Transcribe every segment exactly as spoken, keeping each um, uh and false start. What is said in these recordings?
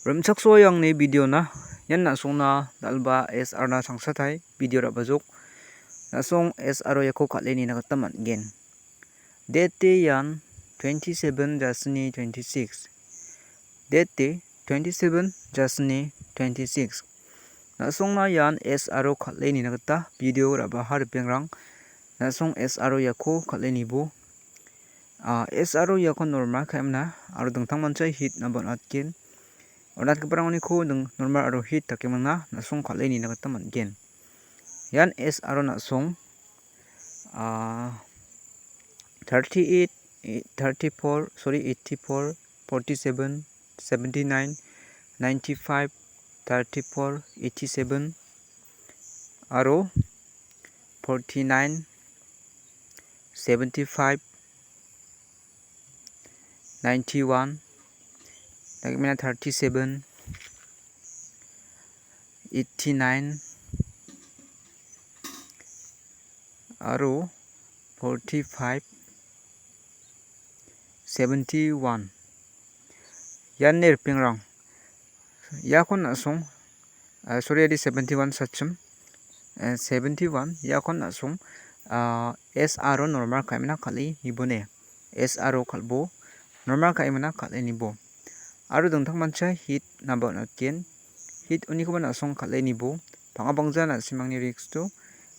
Rimchaksoa angni video-na, ian na·songna dal·ba S R-na changsatai video ra·bajok. Na·song S R-o iako kal·e nina gita man·gen. Date ian twenty-seven jasni twenty-six. Date twenty-seven jasni twenty-six. Na·songna ian S R-o kal·e nina gita video ra·baha ripengrang. Na·song S R-o iako kal·e nibo. Ah, S R-o iako normal ka·emna aro dingtangmancha heat-na bon·atgen. On·atgiparangoniko ding-, normal aro heat dake mingna na·song kal·e nina gita man·gen. Ian S R-o na·song, ah, thirty-eight, eh, thirty-four, sorry, eighty-four, forty-seven, seventy-nine, ninety-five, thirty-four, eighty-seven, aro forty-nine, seventy-five, ninety-one, dake mingna thirty-seven, eighty-nine, aro forty-five, seventy-one. Ian ripengrang. Iakon na·song, ah, sorry, adi seventy-one sachim. Eh, seventy-one, iakon na·song, ah, S R-o normal ka·emna kal·e nibone. S R-o kal·bo, normal ka·emna kal·e nibo. Aro dingtangmancha heat-na bon·atgen. Heat unikoba na·song kal·e nibo. Bang·a bangja na·simangni risk-o,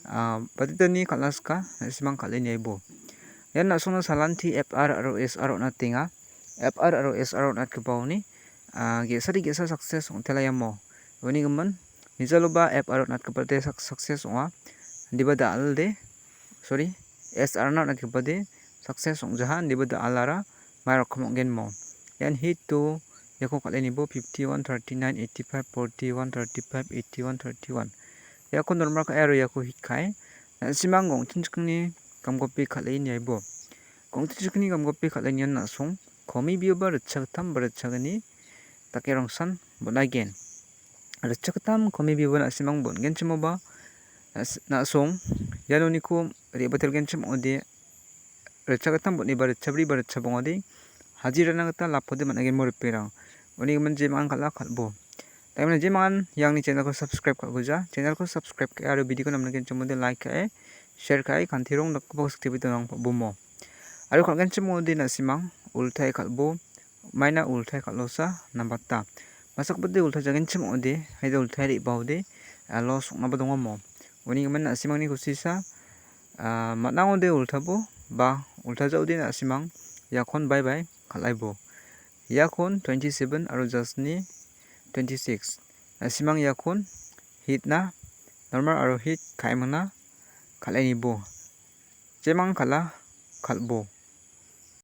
ah, batidani kal·na sika, na·simang kal·e niaibo. Ian na·songna salanti F R aro S R on·atenga. F R aro S R on·atgipaoni, ah, ge·sari ge·sa success ong·telaiamo. Uni gimin, mijaloba F R on·atgipade sak-, success ong·a. Indiba da·alde, sorry, S R-na on·atgipade success ong·jaha, indiba da·alara mai rokom ong·genmo. Ian heat-o iako kal·e nibo fifty-one, thirty-nine, eighty-five, forty-one, thirty-five, eighty-one, thirty-one. Iako normal ka·e aro iako heat ka·e. Na·simang gongtin chikni gamgope kal·e niaibo. Gongtin chikni gamgope kal·e nian na·song, komibioba ritchagittam ba ritchagni dake rongsan bon·aigen. Ritchagittam komibioba na·simang bon·genchimoba, na·s-, na·song, ianoniko re·batelgenchim ong·ode, ritchagittam bon·eba ritchabri ba ritchabongode, hajirana gita lapode man·aigenmo ripengrang. Uni gimin jemangan kal·a kal·bo. Taimina jemangan iangni channel-ko subscribe ka·guja. Channel-ko subscribe ka·e aro video-ko namnigenchimode like ka·e, share ka·e, kantirong dakgipa siktibe donang pa·bomo. Aro kal·genchim ong·ode na·simang ultae kal·bo, maina ultae kal·osa nambata. Masakbade ulta jagenchim ong·ode, haida ultae re·baode, ah, loss ong·naba dongamo. Uni gimin na·simangni kusisa, ah, man·a ong·ode ultabo, ba ulta ja·ode na·simang iakon bye bye kal·aibo. Iakon twenty-seven aro jasni twenty-six. Na·simang iakon heat-na normal aro heat ka·emingna kal·e nibo. Jemang kal·a, kal·bo.